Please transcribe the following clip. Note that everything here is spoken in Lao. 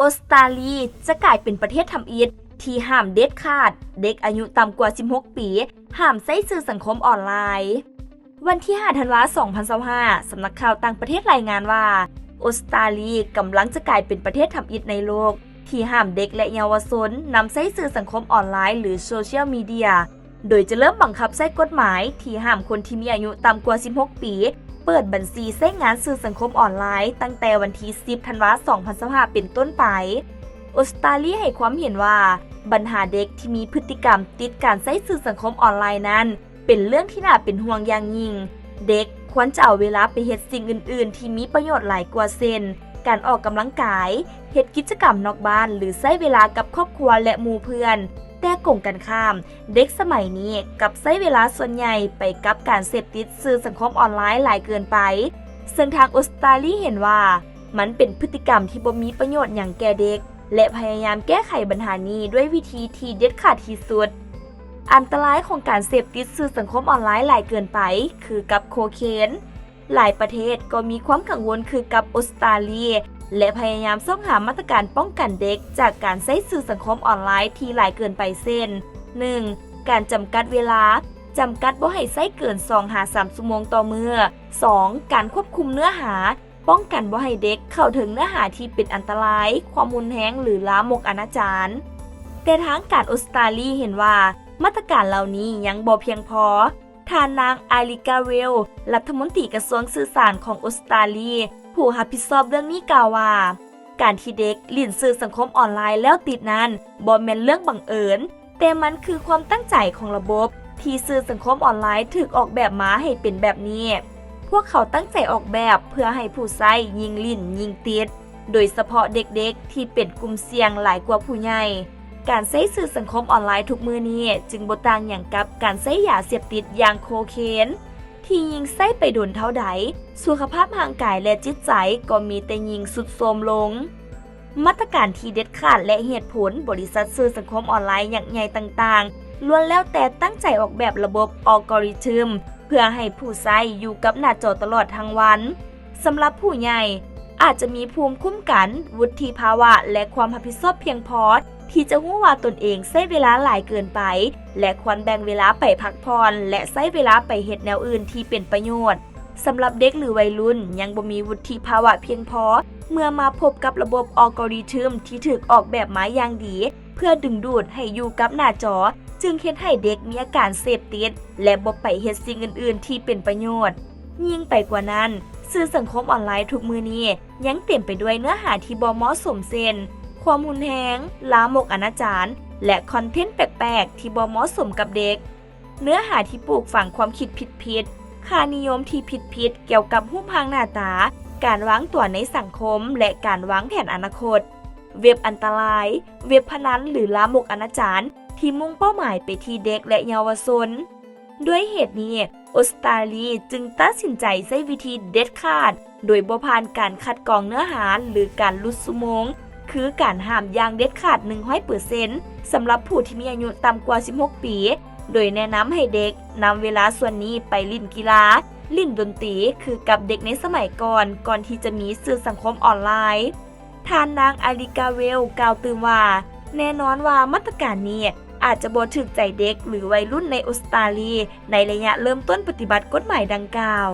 ອອສຕາລີຈະກາຍເປັນປະເທດທຳອິດທີ່ຫ້າມເດັດຂາດເດັກອາຍຸຕ່ຳກວ່າສິບຫົກປີ ຫ້າມໃຊ້ສື່ສັງຄົມອອນລາຍ. ວັນທີຫ້າ ທັນວາ ສອງພັນຊາວຫ້າ ສຳນັກຂ່າວຕ່າງປະເທດລາຍງານວ່າ ອອສຕາລີກຳລັງຈະກາຍເປັນປະເທດທຳອິດໃນໂລກ ທີ່ຫ້າມເດັກ ແລະ ເຍົາວະຊົນນຳໃຊ້ສື່ສັງຄົມອອນລາຍ ຫຼື ໂຊຊຽວມີເດຍ ໂດຍຈະເລີ່ມບັງຄັບໃຊ້ກົດໝາຍທີ່ຫ້າມຄົນທີ່ມີອາຍຸຕ່ຳກວ່າສິບຫົກປີ ເປີດບັນຊີໃຊ້ງານສື່ສັງຄົມອອນລາຍ ຕັ້ງແຕ່ວັນທີສິບ ທັນວາ ສອງພັນຊາວຫ້າ ເປັນຕົ້ນໄປ. ອອສຕາລີໃຫ້ຄວາມເຫັນວ່າ ບັນຫາເດັກທີ່ມີພຶດຕິກຳຕິດການໃຊ້ສື່ສັງຄົມອອນລາຍນັ້ນ ເປັນເລື່ອງທີ່ໜ້າເປັນຫ່ວງຢ່າງຍິ່ງ. ເດັກຄວນຈະເອົາເວລາໄປເຮັດສິ່ງອື່ນໆທີ່ມີປະໂຫຍດຫຼາຍກວ່າ ເຊັ່ນ ການອອກກຳລັງກາຍ, ເຮັດກິດຈະກຳນອກບ້ານ ຫຼື ໃຊ້ເວລາກັບຄອບຄົວ ແລະ ໝູ່ເພື່ອນ. ແຕ່ກົງກັນຂ້າມ, ເດັກສະໄໝນີ້ກັບໃຊ້ເວລາສ່ວນໃຫຍ່ໄປກັບການເສບຕິດສື່ສັງຄົມອອນລາຍຫຼາຍເກີນໄປ, ເຊິ່ງທາງອອສຕາລີເຫັນວ່າ ມັນເປັນພຶດຕິກຳທີ່ບໍ່ມີປະໂຫຍດຫຍັງແກ່ເດັກ ແລະ ພະຍາຍາມແກ້ໄຂບັນຫານີ້ດ້ວຍວິທີທີ່ເດັດຂາດທີ່ສຸດ. ອັນຕະລາຍຂອງການເສບຕິດສື່ສັງຄົມອອນລາຍຫຼາຍເກີນໄປ ຄືກັບໂຄເຄນ. ຫຼາຍປະເທດກໍມີຄວາມກັງວົນຄືກັບອອສຕາລີ ແລະ ພະຍາຍາມຊອກຫາມາດຕະການປ້ອງກັນເດັກຈາກການໃຊ້ສື່ສັງຄົມອອນລາຍທີ່ຫຼາຍເກີນໄປ ເຊັ່ນ ໜຶ່ງ ການຈຳກັດເວລາ, ຈຳກັດບໍ່ໃຫ້ໃຊ້ເກີນສອງຫາສາມຊົ່ວໂມງຕໍ່ມື້. ສອງ ການຄວບຄຸມເນື້ອຫາ, ປ້ອງກັນບໍ່ໃຫ້ເດັກເຂົ້າເຖິງເນື້ອຫາທີ່ເປັນອັນຕະລາຍ, ຄວາມຮຸນແຮງ ຫຼື ລາມົກອະນາຈານ. ແຕ່ທາງການອອສຕາລີເຫັນວ່າມາດຕະການເຫຼົ່ານີ້ຍັງບໍ່ພຽງພໍ. ທ່ານນາງ ອາລິກາ ເວລ ລັດຖະມົນຕີກະຊວງສື່ສານຂອງອອສຕາລີ ຜູ້ຮັບຜິດຊອບເລື່ອງນີ້ກ່າວວ່າ ການທີ່ເດັກຫຼິ້ນສື່ສັງຄົມອອນລາຍແລ້ວຕິດນັ້ນ ບໍ່ແມ່ນເລື່ອງບັງເອີນ, ແຕ່ມັນຄືຄວາມຕັ້ງໃຈຂອງລະບົບ ທີ່ສື່ສັງຄົມອອນລາຍຖືກອອກແບບມາໃຫ້ເປັນແບບນີ້. ພວກເຂົາຕັ້ງໃຈອອກແບບເພື່ອໃຫ້ຜູ້ໃຊ້ຍິ່ງຫຼິ້ນຍິ່ງຕິດ, ໂດຍສະເພາະເດັກໆທີ່ເປັນກຸ່ມສ່ຽງຫຼາຍກວ່າຜູ້ໃຫຍ່. ການໃຊ້ສື່ສັງຄົມອອນລາຍທຸກມື້ນີ້ຈຶ່ງບໍ່ຕ່າງຫຍັງກັບການໃຊ້ຢາເສບຕິດຢ່າງໂຄເຄນ, ທີ່ຍິ່ງໃຊ້ໄປດົນເທົ່າໃດ, ສຸຂະພາບຮ່າງກາຍ ແລະ ຈິດໃຈກໍມີແຕ່ຍິ່ງຊຸດໂຊມລົງ. ມາດຕະການທີ່ເດັດຂາດ ແລະ ເຫດຜົນ, ບໍລິສັດສື່ສັງຄົມອອນລາຍຍັກໃຫຍ່ຕ່າງໆ ລ້ວນແລ້ວແຕ່ຕັ້ງໃຈອອກແບບລະບົບອັລກອຣິທຶມ ເພື່ອໃຫ້ຜູ້ໃຊ້ຢູ່ກັບໜ້າຈໍຕະຫຼອດທັງວັນ. ສຳລັບຜູ້ໃຫຍ່, ອາດຈະມີພູມຄຸ້ມກັນ, ວຸດທິພາວະ ແລະ ຄວາມຮັບຜິດຊອບພຽງພໍ ທີ່ຈະຮູ້ວ່າຕົນເອງໃຊ້ເວລາຫຼາຍເກີນໄປ ແລະ ຄວນແບ່ງເວລາໄປພັກຜ່ອນ ແລະ ໃຊ້ເວລາໄປເຮັດແນວອື່ນທີ່ເປັນປະໂຫຍດ. ສຳລັບເດັກ ຫຼື ໄວລຸ້ນ ຍັງບໍ່ມີວຸດທິພາວະພຽງພໍ ເມື່ອມາພົບກັບລະບົບອັລກອຣິທຶມທີ່ຖືກອອກແບບມາຢ່າງດີ ເພື່ອດຶງດູດໃຫ້ຢູ່ກັບໜ້າຈໍ, ຈຶ່ງເຮັດໃຫ້ເດັກມີອາການເສບຕິດ ແລະ ບໍ່ໄປເຮັດສິ່ງອື່ນໆທີ່ເປັນປະໂຫຍດ. ຍິ່ງໄປກວ່ານັ້ນ, ສື່ສັງຄົມອອນລາຍທຸກມື້ນີ້ຍັງເຕັມໄປດ້ວຍເນື້ອຫາທີ່ບໍ່ເໝາະສົມ ເຊັ່ນ ຄວາມຮຸນແຮງ, ລາມົກອະນາຈານ ແລະ ຄອນເທັນແປກໆທີ່ບໍ່ເໝາະສົມກັບເດັກ. ເນື້ອຫາທີ່ປູກຝັງຄວາມຄິດຜິດໆ, ຄ່ານິຍົມທີ່ຜິດໆກ່ຽວກັບຮູບຮ່າງໜ້າຕາ, ການວາງຕົວໃນສັງຄົມ ແລະ ການວາງແຜນອະນາຄົດ. ເວັບອັນຕະລາຍ, ເວັບພະນັນ ຫຼື ລາມົກອະນາຈານ ທີ່ມຸ່ງເປົ້າໝາຍໄປທີ່ເດັກ ແລະ ເຍົາວະຊົນ. ດ້ວຍເຫດນີ້, ອອສຕາລີຈຶ່ງຕັດສິນໃຈໃຊ້ວິທີເດັດຂາດ ໂດຍບໍ່ຜ່ານການຄັດກອງເນື້ອຫາ ຫຼື ການຫຼຸດຊົ່ວໂມງ, ຄືການຫ້າມຢ່າງເດັດຂາດໜຶ່ງຮ້ອຍເປີເຊັນ ສຳລັບຜູ້ທີ່ມີອາຍຸຕ່ຳກວ່າສິບຫົກປີ, ໂດຍແນະນຳໃຫ້ເດັກນຳເວລາສ່ວນນີ້ໄປຫຼິ້ນກິລາ, ຫຼິ້ນດົນຕີ ຄືກັບເດັກໃນສະໄໝກ່ອນ, ກ່ອນທີ່ຈະມີສື່ສັງຄົມອອນລາຍ. ທ່ານນາງ ອາລິກາ ເວລ ກ່າວຕື່ມວ່າ, ແນ່ນອນວ່າມາດຕະການນີ້ອາດຈະບໍ່ຖືກໃຈເດັກ ຫຼື ໄວລຸ້ນໃນອົດສະຕາລີ ໃນໄລຍະເລີ່ມຕົ້ນປະຕິບັດກົດໝາຍດັ່ງກ່າວ.